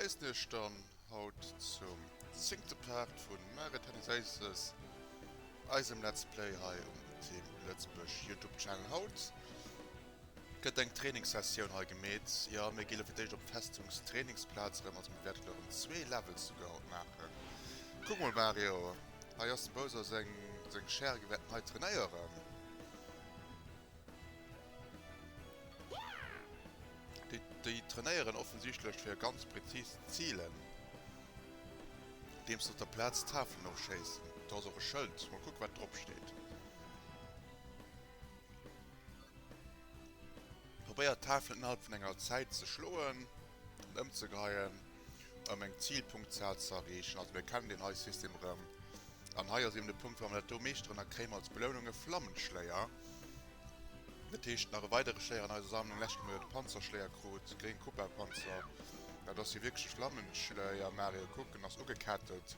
begréissen iech dann haut zum zéngte Part vun Mario Tennis Aces, eisem Let's Play hei um Team Lëtzebuerg Youtube Channel. Haut gëtt eng Trainingssessioun hei gemeet. Jo, mir gi lo fir d'éischt op d'Festungstrainingsplaz erëm, also mir wäerten elo erëm zwee Levels souguer haut maachen. Kuck mol Mario, hei ass dem Bowser seng seng Scherge wäerten hei trainéieren. Déi, déi trainéieren offensichtlech fir ganz präzis ze zilen, deems se op der Plaz d'Tafelen ofschéissen. Do ass och e Schëld, mol kucken wat drop steet. Probéiert d'Tafelen innerhalb vun enger Zäit ze schloen an ëmzegeheien, ëm eng Zilpunktzahl ze erreechen. Also mir kennen deen hei System erëm. An hei ass eben de Punkt, wa mer dat do meeschteren, da kréie mer als Belounung e Flammenschléier. Dat heescht nach e weidere Schléier an eiser Sammlung. Lescht Kéier hu mer jo de Panzerschléier krut, gréng Koopa-Panzer. Dat ass jo wierklech e Flammenschléier. Mario, kuck, en ass ugekettelt.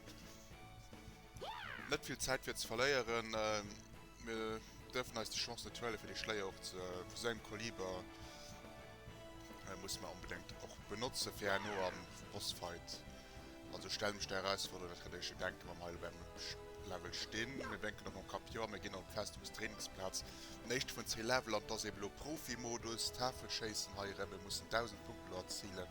Net vill Zäit fir ze verléieren. Mir dürfen eis déi Chance net huelen, fir dee Schléier och ze, vu sengem Kaliber musse mer onbedéngt och benotze fir herno am Bossfight. Also stellen mech der Erausforderung, dat kënnt der iech jo denken, wa mer hei elo beim Level stinn. Mir wénken och mam Kapp jo a mir ginn op d'Festungstrainingsplaz. Den éischte vun zwee Level an et ass eben elo Profi-Modus, Tafelschéissen hei erëm. Mir mussen 1.000 Punkten elo erzilen.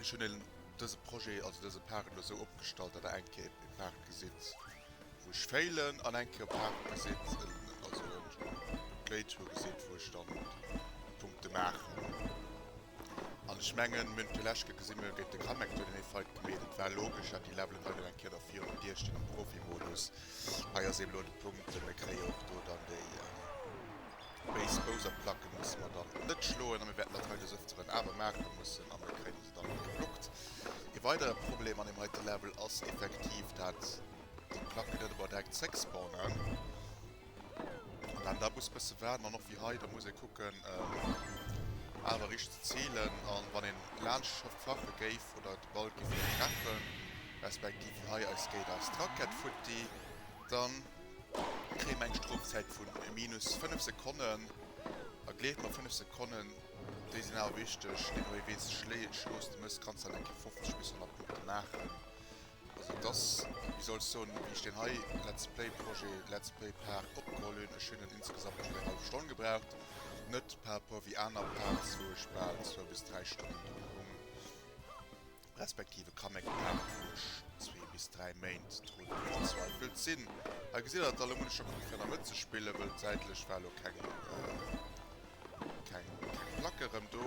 Ech hunn en dëse Projet, also dëse Part elo esou opgestallt, datt der eng Kéier e Part gesitt, wou ech failen an eng Kéier e Part gesitt, also e Playthrough gesitt, wou ech dann d'Punkte maachen. An ech mengen, mir hunn et jo lescht Kéier gesinn, mir hu géint de Kamek do den ee Fight gemeet. Et war logesch, dat déi Levelen hei dann eng Kéier da virun der Dier stinn am Profi-Modus. Hei ass eben elo de Punkt, mir kréie och do dann déi béis Bowser-Placke musse mer dann net schloen a mir wäerten dat hei des Ëfteren awer maache mussen a mir kréie se dann net geblockt. Ee weidere Problem an deem heite Level ass effektiv, dat déi Placken net ëmmer direkt zréckspawnen. An dann da muss bësse waarden an och wéi hei, da muss ee kucken awer richteg ze zilen an wann een laanscht fache géif oder de Ball géif net treffen, respektiv wéi hei eis géit eis d'Rackett futti, dann kréie mer eng Strofzäit vun minus 5 Sekonnen. A gleeft mer 5 Sekonnen déi sinn awer wichteg, deemno wéi weess schloos de mëss kanns dann eng Kéier 50 bis 100 Punkte maachen. Also et ass, wéi soll ech soen, wéi ech deen hei Let's Play Projet, Let's Play Part opgeholl hunn, ech hunn en insgesamt just eng hallef Stonn gebraucht, net par rapport wéi aner Parts wou ech bal zwou bis 3 Stonnen drun hung, respektiv e Kamek Part wou ech zwee bis 3 Méint drun verzweifelt sinn. Hei gesitt der et da, lo hunn ech scho kuckt fir an der Mëtt ze spillen, wëll säitlech war lo keng keng keng Placke rëm do.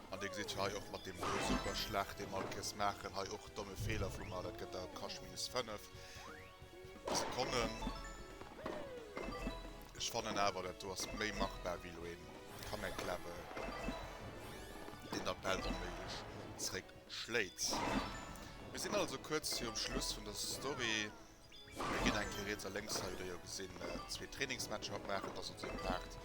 An dir gesitt jo hei och mat deem do super Schlag, dee mer all Kéiers maachen, hei och domme Feeler vu mer, dat gëtt da Cash minus 5 Sekonnen. Ech fannen awer, dat do ass méi machbar wéi elo een Kamek Level, deen da bal onméiglech zréck schléit. Mir sinn also kuerz virum Schluss vun der Story. Mir ginn eng Kéier riets a lénks, hei hutt der jo gesinn, zwee Trainingsmatcher haut maachen. Dat ass also e Part,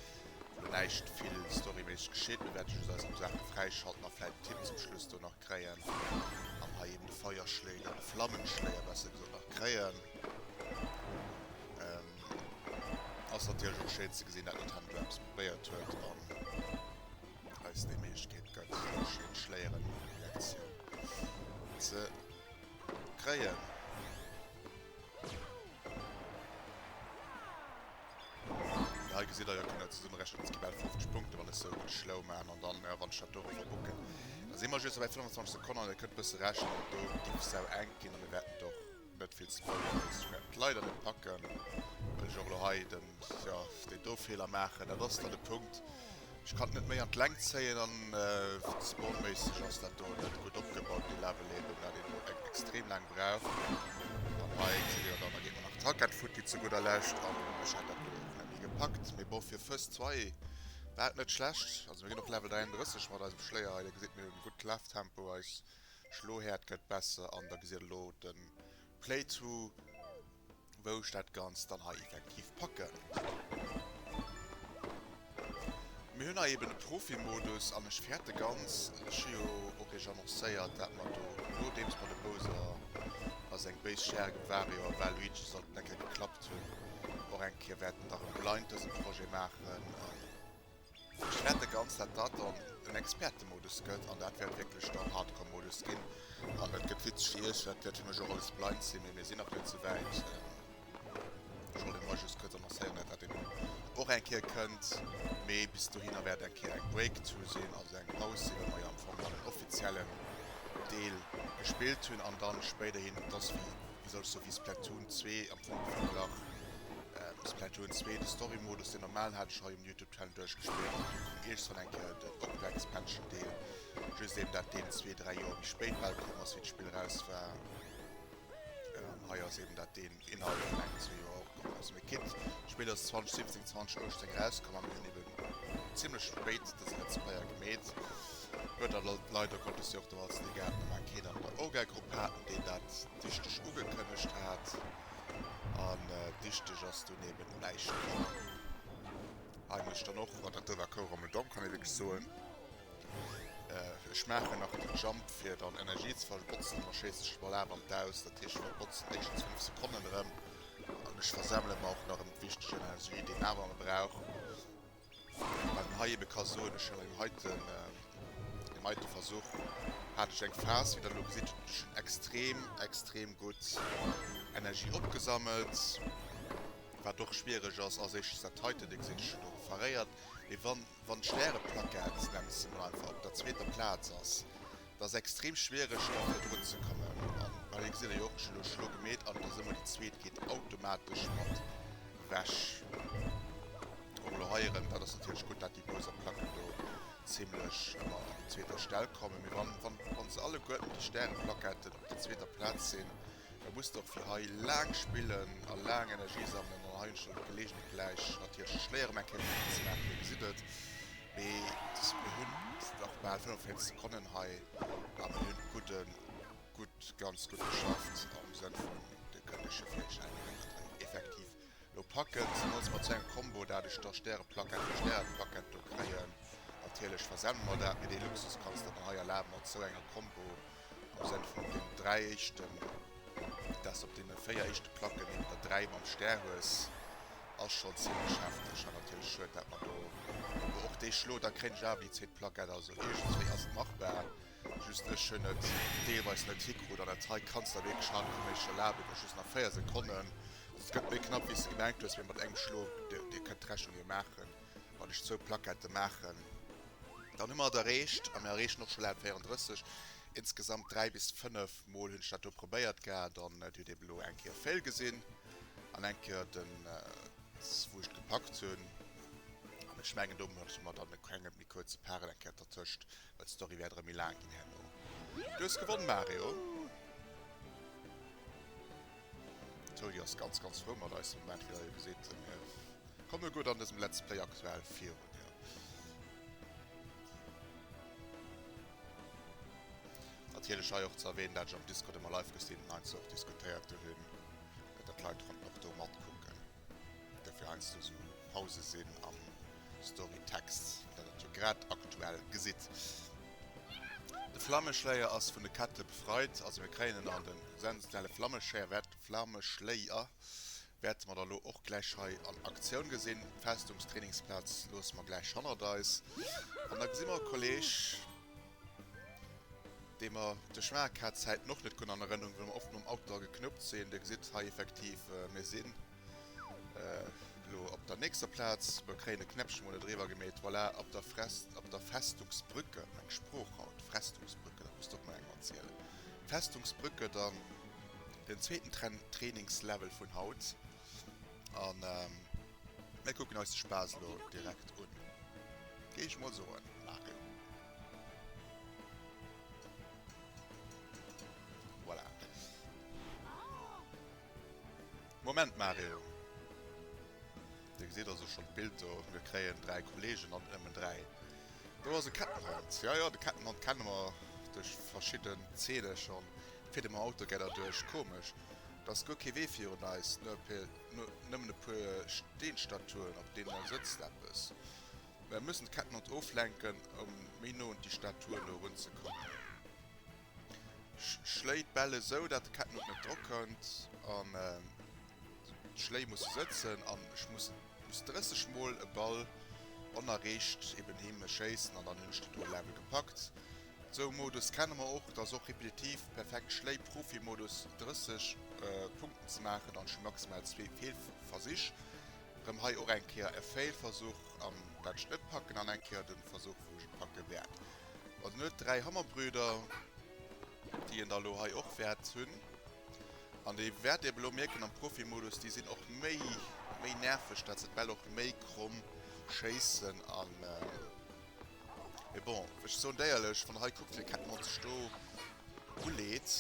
wou näischt vill storyméisseg geschitt. Mir wäerte just eis erëm Saache fräischalten a vläit en Tipp zum Schluss do nach kréien. An hei eben de Feierschléier, de Flammenschléier besser gesot, nach kréien. Ass natierlech och schéin ze gesinn, dat Nintendo eppes probéiert huet an eis déi Méiglechkeet gëtt, esou schéin Schléieren an der Kollektioun ze kréien. Ja, hei gesitt der jo, kënnt der zesummerechnen, et gi bal 50 Punkte, wann ech sou gutt schlau maachen. An dann, ja, wann ech dat do erëm verbucken, da si mer just bei 25 Sekonnen an dir kënnt bësse rechnen, dat do giff sau enk ginn a mir wäerten et och net vill spoilerméisseg, mir wäerten et leider net packen, well ech och elo hei den, jo, deen do Feeler maachen. Dat ass dann de Punkt. Ech kann et net méi an d'Längt zéien an spawnméisseg ass dat do net gutt opgebaut, dee Level eben, dat een do extrem laang brauch. An hei gesitt dir dann, da geet mer nach d'Rackett futti zu gudder Lescht an ech hätt dat do och net méi gepackt. Mee bon, fir First Try war et net schlecht. Also mir ginn och Level 33 mat eisem Schléier hei, dir gesitt mir hunn e gutt Laftempo, eis Schlohäert gëtt besser an da gesitt der elo de Playthrough. Wou ech dat Ganzt dann hei effektiv packen. Mir hunn hei eben de Profi-Modus an ech fäerte ganz, ech hu jo och iech annoncéiert, dat mer do, nodeems mer de Bowser a seng béis Scherge Wario a Waluigi sollten eng Kéier geklappt hunn, och eng Kéier wäerten da rëm blind dëse Projet maachen. An ech fäerte ganz, dat dat dann en Expertemodus gëtt an dat wäert wierklech dann. Fir iech, dat wäert fir mech och alles blind sinn, mee mir sinn nach net sou wäit. Ech wollt emol just kuerz annoncéieren, dat dat eben och eng Kéier kënnt. Mee bis dohinner wäert eng Kéier eng Break zu sinn, also eng Paus sinn, well mer jo am Fong dann den offiziellen Deel gespillt hunn an dann spéiderhin, et ass wéi, wéi soll ech soen, wéi Splatoon 2 am Fong verglach. Splatoon 2, de Story-Modus, deen normalen hat ech hei um Youtube-Channel duerchgespillt an du koum iergendwann eng Kéier den Octo-Expansion-Deel, just eben dat deen zwee, dräi Joer méi spéit bal komm ass, wéi d'Spill eraus war. An hei ass eben dat deen innerhalb vun engem, zwee Joer och komm ass. Mee quitt, d'Spill ass 2017, 2018 erauskomm a mir hunn eben zimlech spéit dëse Let's Player gemeet. Huet da leider Gottes jo och do als Legat nach eng keen an der Orga-Grupp haten, deen dat dichteg ugekënnegt hat. An dichteg ass dunn eben näischt komm. Hei muss ech dann och, an dat do war Kourammedomm, kann ee wierklech soen, ech maachen nach den Jump fir dann Energie ze verbotzen, da schéissen ech de Ball awer an d'Aus, dat heescht ech verbotzen éischtens 5 Sekonnen erëm an ech versemmele mer och nach erëm d'wichteg Energie déi een awer nach brauch. Wat een hei ebe ka soen, ech hunn an deem heiten, deem heite Versuch hat ech eng Phas, wéi der elo gesitt, ech hunn extrem, extrem gutt Energie opgesammelt. Wat och schwiereg ass, ass éischtens dat heiten, Dir gesitt, ech hunn do referéiert, mee wann, wann d'Stäreplackett, nennen ech se mol einfach, op der zweeter Plaz ass, Dat ass extrem schwiereg da fir drun ze kommen an well hei gesitt der jo och, ech hunn elo Schlo gemeet an et ass ëmmer déi zweet geet automatesch mat wech. Och elo hei erëm, dat ass natierlech gutt dat déi böser Placken do zimlech ëmmer an déi zweeter Stell kommen, mee wann wann wann se alleguerten déi Stäreplacketten op der zweeter Plaz sinn, da muss de och fir hei laang spillen a laang Energie sammelen an hei hunn ech dann d'Geleegenheet gläich natierlech de Schléier erëm eng Kéier ze maachen, dir gesitt et. Mee mir hunn nach bal 45 Sekonnen hei a mir hunn gudde, gutt, ganz gutt geschafft am Sënn vun, Dir kënnt Iech jo virstellen, mir wäerten dat hei effektiv elo packen, zemools mat sou engem Combo, dat ech da Stäreplackett fir Stäreplackett do kréien. Natierlech versemme mer dat, mee dee Luxus kanns de der hei erlaben mat sou enger Combo am Sënn vun den 3 éischten, dass de op deene 4 éischte Placken eben der 3 mam Stär hues. Ass schon zimlech hefteg an natierlech schued dat mer do elo och dee Schlo, da kréien ech awer déi zweet Plackett, also iergendswéi ass et machbar, just ech hunn et deelweis net hikrut an dat hei kanns der wierklech hardcore-méisseg erlaben, du hues just nach 4 Sekonnen, also et gëtt méi knapp wéi s de gemengt hues, mee mat engem Schlo, dir kënnt d'Rechnung jo maachen, wann ech zwou Plackette maachen, dann hu mer et erreecht a mir erreechen och scho Level 34, insgesamt 3 bis 5 mol hunn ech dat do probéiert gehat an dir hutt eben elo eng Kéier Fail gesinn. An eng Kéier den wou ech et gepackt hunn. An ech mengen do maache mer dann e klenge méi kuerze Part eng Kéier dertëscht, well d'Story wäert erëm méi laang ginn herno. Du hues gewonn Mario! D'Toadie ass ganz ganz frou mat eis de Moment, wéi der jo gesitt. Mir komme gutt an dësem Let's Play aktuell virun, jo. Natierlech hei och ze erwähnen, dat ech am Discord ëmmer live gestreamt hunn, heiansdo och diskutéiert do hunn. Dat d'Leit konnten och do matkucken. Dofir heiansdo sou Pause sinn am Storytext, wéi der dat jo grad aktuell gesitt. De Flammeschléier ass vun de Kette befreit, also mir kréien en an den sensationelle Flammeschéier wäert Flammeschléier wäerte mer da lo och gläich hei an Aktioun gesinn. D'Festungstrainingsplaz loosse mer gläich hannert eis an da gesi mer e Kolleg, dee mer duerch Mario-Kart-Zäiten och net gutt an Erënnerung, well mer oft mam Auto dra geknuppt sinn. Dir gesitt hei effektiv, mir sinn elo op der nächster Plaz. Mer kréien e Knäppche mol driwwer gemeet. Voilà, op der Frest, op der Festungsbrücke, meng Sprooch haut, Frestungsbrücke, dat muss de och mol engem erzielen. Festungsbrücke, dann den zweeten Trainingslevel vun haut. An mir kucken eis de Spaass elo direkt un, géif ech mol soen, Mario. Voilà. Moment, Mario. Dir gesitt also schonn d'Bild do. Mir kréien 3 Kollegen an net nëmmen 3. Do ass e Kettenhond. Ja, ja, de Kettenhond kenne mer duerch verschidden Zeene schonn. Fiert e mam Auto gär derduerch. Komesch. Da ass guer kee Wee virun eis. Nëmmen e puer Steenstatuen, op deene sëtzt eppes. Mer müssen d'Kettenhond oflenken, um méi no un déi Statuen do erunzekommen. Schléi d'Bäll esou, dat de Kettenhond net drokënnt an d'Schléi musse sëtzen an ech muss muss 30 mol e Ball onerreecht eben him schéissen an dann hunn ech de do Level gepackt. Sou e Modus kenne mer och, dat ass och repetitiv, perfekt Schléi, Profi-Modus, 30 Punkten ze maachen an ech hu maximal zwee Feelversich. Rëm hei och eng Kéier e Fail-Versuch an dat ech net packen an eng Kéier de Versuch wou ech et packe wäert. Also en huet 3 Hammerbrüder déi en da lo hei och wäert hunn an déi wäert dir elo mierken am Profi-Modus, déi sinn och méi méi nerveg, dat se d'Bäll och méi kromm schéissen an. Mee bon, ech soen der éierlech, wann der hei kuckt wéi Kettenhond sech do uleet,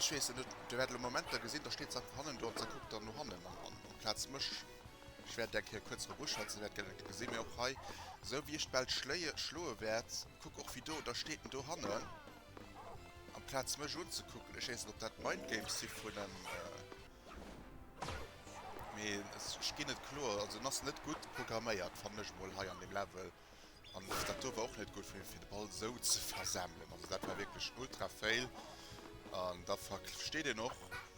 ech weess et net, dir wäert elo Momenter gesinn, da steet se einfach hannen do an se kuckt dann no hannen amplaz mech. Ech wäert eng Kéier kuerz drop uschwätzen, dir wäert gär gesinn, mee och hei, esou wéi ech d'Bäll schléie, schloe wäert, kuck och wéi do, da steet en do hannen amplaz mech unzekucken. Ech weess net, ob dat Mindgames si vun em. Mee ech ginn et kloer, also en ass net gutt programméiert fannen ech mol hei an deem Level. An dat do war och net gutt fir fir de Ball esou ze versemmelen. Also dat war wierklech en ultra Fail. An da versteet een och,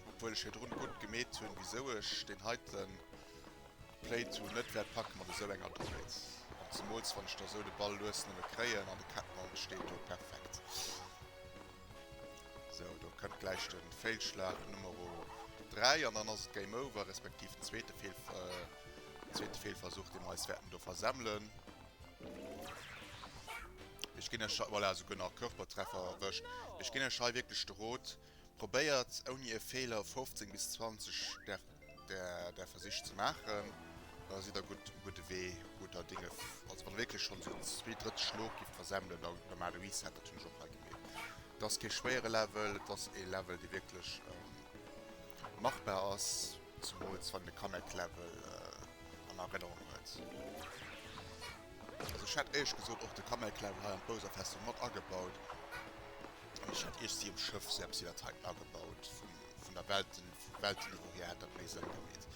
obwuel ech virdrun gutt gemeet hunn, wisou ech deen heiten Playthrough net wäert packe mat esou enger Dommheet. An zemools wann ech da esou de Ball lues nëmme kréien an de Kettenhond steet do perfekt. Sou, do kënnt gläich de Fehlschlag Numero 3 an dann ass et Game Over, respektiv den zweete Fehl, äh, zweete Fehlversuch, dee mer eis wäerten do versemmelen. Ech ginn iech, voilà, souguer nach Körpertreffer erwëscht. Ech ginn iech hei wierklech de Rot, probéiert ouni e Feeler 15 bis 20 där, där, där Versich ze maachen. Da sidd der gutt um gudde Wee, gudder Dinge. Also wann der wierklech schonn esou zwee Drëtt Schlog gift versemmelen, da, da maacht e Reset, dat hunn ech och hei gemeet. Et ass kee schwéiere Level, et ass ee Level, dee wierklech machbar ass, zemools wann een de Kamek-Level an Erënnerung huet. Also ech hätt éierlech gesot och de Kamek-Level hei an d'Bowser-Festung mat agebaut. An ech hätt iergsi um Schëff sou eppes wéi dat heiten agebaut, vum, vun der Welten, vum Weltenniveau hier hätt dat méi Sënn gemeet.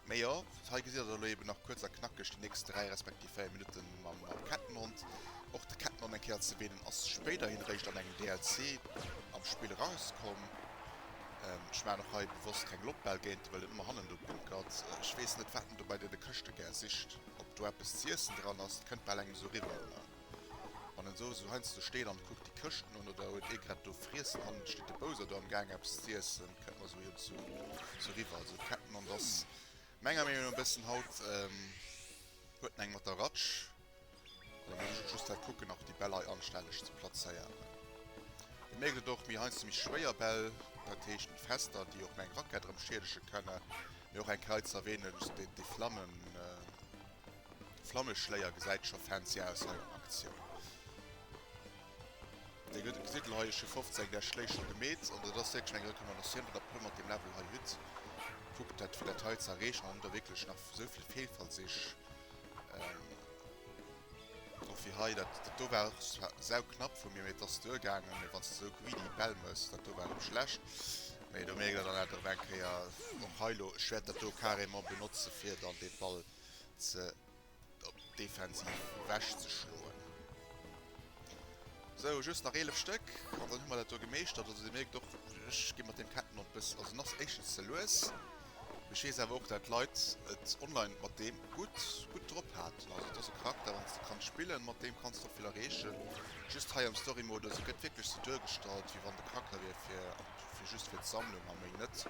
Mee jo, hei gesitt der elo eben nach kuerz a knackeg déi nächst 3 respektiv 4 Minutten mam Kettenhond. Och de Kettenhond eng Kéier ze erwähnen, ass spéiderhin réischt an engem DLC am Spill erauskomm. Ech maachen och hei bewosst keng Lobbäll géint en, well en ëmmer hannen do bunkert. Ech weess net wat en do bei deene Këschte gär sicht, ob do eppes z'iessen dran ass, et kënnt bal engem esou eriwwer, ne? Wann en esou esou heiansdo steet an kuckt déi Këschten un oder huet ee grad do Friessen, hannen steet de Bowser do am Gaang eppes z'iessen, kënnt mer esou iergendwou esou eriwwer. Also d'Kettenhond ass menger Meenung no e bëssen haut, huet en eng mat der Ratsch. An da muss ech och just dat kucken nach déi Bäll hei anstänneg ze plazéieren. Dir mierkt et och, méi heiansdo méi schwéier Bäll, dat heescht méi fester, déi och méi eng Rackett erëm schiedege kënne. Mee och eng Kéier hei ze erwähnen, déi Flammen, Flammeschléier gesäit scho fancy aus hei an Aktioun. Dir gesitt elo hei, ech hu 15 där Schléi scho gemeet an dat ass wierklech eng Recommandatioun, wann der Problemer mat deem Level hei hutt, kuckt dat fir dat hei ze erreechen an hutt der wierklech nach esou vill Feelversich. Och wéi hei, dat do war och zwar sauknapp vu mir, mee et ass duergaangen. Mee wann s de esou greedy Bäll mëss, dat do war erëm schlecht. Mee do mierkt der dann awer erëm eng Kéier, och hei elo, ech wäert dat do carrément benotze fir dann dee Ball ze op defensiv wech ze schloen. Sou, just nach 11 Stéck an dann hu mer dat do gemeeschtert. Also dir mierkt och, ech gi mat deem Kettenhond bëssen, also en ass éischtens ze lues, mee ech weess awer och, dat Leit et online mat deem gutt gutt drop haten. Also et ass e Charakter, wann s de kanns spillen, mat deem kanns de och vill erreechen. Just hei am Story-Modus, e gëtt wierklech sou duergestallt, wéi wann de Charakter wier fir fir just fir d'Sammlung a méi net.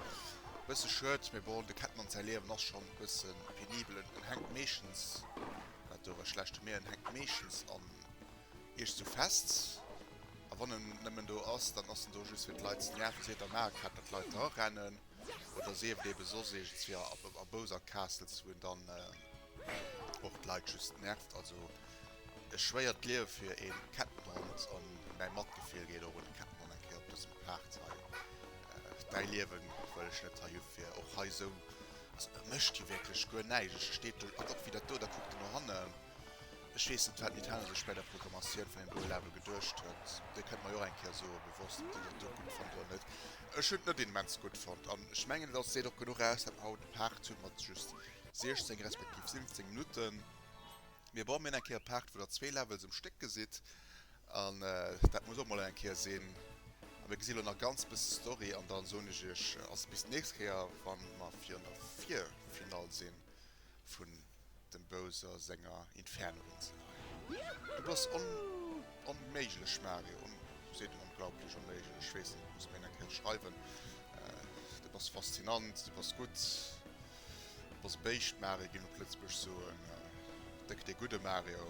Bësse schued, mee bon, de Kettenhond säi Liewen ass schonn e bësse penibel. En hänkt meeschtens, dat do war schlecht vu mir, en hänkt meeschtens an iergst sou fest. A wann en nëmmen do ass, dann ass en do just fir d'Leit ze nerven, seet am Mario Kart, datt d'Leit dra rennen. Oder sief et ebe soss iergendswéi a Bowser Castles, wou en dann och d'Leit just nervt. Also e schwéiert Liewe fir ee Kettenhond an mäi Matgefill geet och un de Kettenhond eng Kéier op dësem Part hei. Däi Liewen wëll ech net hei hu fir och hei sou, also e mécht jo wierklech guer näischt, e steet do an och wéi dat do, da kuckt en no hannen. Ech weess net wat Nintendo sech bei der Programmatioun vun deem doe Level geduecht huet. Dir kënnt mer jo och eng Kéier soe bewosst ob dir dat do gutt fannt oder net. Ech hunn et net immens gutt fonnt an ech mengen et ass seet och genuch aus dat mer haut e Part hu mat just 16 respektiv 17 Minutten. Mir brauchen eng Kéier e Part wou der zwee Levels um Stéck gesitt an dat muss och mol eng Kéier sinn. A mir gesi lo nach ganz bësse Story an dann soen ech iech also bis d'nächst Kéier wann mer virun der Virfinall sinn vun dem Bowser senger Inferno Insel hei. Du bass on. Onméiglech Mario, on, seet en onglaublich onméiglech, ech weess net, muss mir eng Kéier schreiwen. Du bass faszinant, du bass gutt, du bass e Béischt Mario, géing op Lëtzebuerg soen. Déck dee gudde Mario,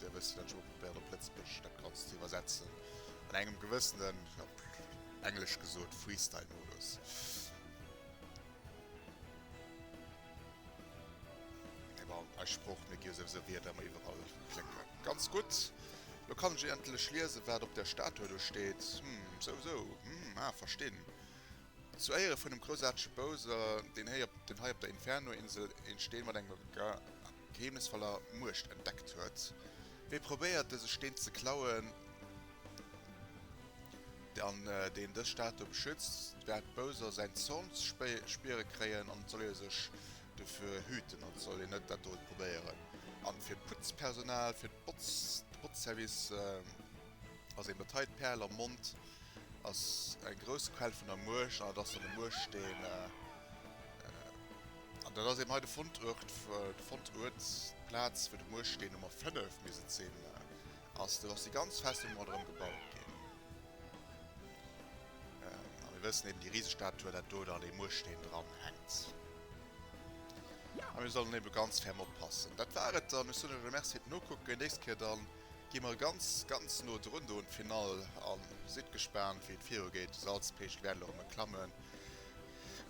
Dir wësst jo dat ech ëmmer probéieren op Lëtzebuerg dat Ganzt ze iwwersetzen, an engem gewëssenen, op Englesch gesot, Freestyle-Modus. Mee bon, eis Sprooch, mir gi jo souwisou Wierder ëmmer iwwerall klécken. Ganz gutt, lo kann ech endlech liesen, wat op der Statue do steet. Hm, sou, sou, hm, ah, verstinn. Zu Éiere vun dem groussaartege Bowser, deen héi op, deen hei op der Inferno-Insel een Steen mat enger geheimnisvoller Muecht entdeckt huet. Wee probéiert, dëse Steen ze klauen, an deen dës Statue beschützt, wäert Bowser säin Zorn ze spiere kréien an et soll ee sech dofir hüten an et soll een net dat do probéieren. An fir d'Putzpersonal, fir d'Botz, de Botzservice ass een dat hei, d'Pärel am Mond ass eng grouss Quell vun der Muecht an et ass dann e Muechtsteen an dat ass eben hei de Fonduert, de Fonduert, d'Plaz wou de Muechtsteen Nummer 5 misst et sinn. Ass do ass déi ganz Festung ronderëm gebaut ginn. A mir wëssen eben déi riseg Statue dat do dann dee Muersteen dran hänkt. A mir sollen eben ganz ferm oppassen. Dat war et dann. Ech soen iech elo Merci fir d'Nokucken. Nächst Kéier dann gi mer ganz ganz no drun do un d'Finall a sidd gespaant wéi et viru geet. De Salzpeegel wäert elo erëm klammen.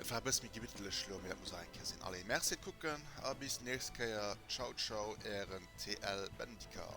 Et war e bësse méi gemittlech elo, mee dat muss och eng Kéier sinn. Allez, Merci fir d'Kucken a bis nächst Kéier. Ciao ciao, ären TL Bendika.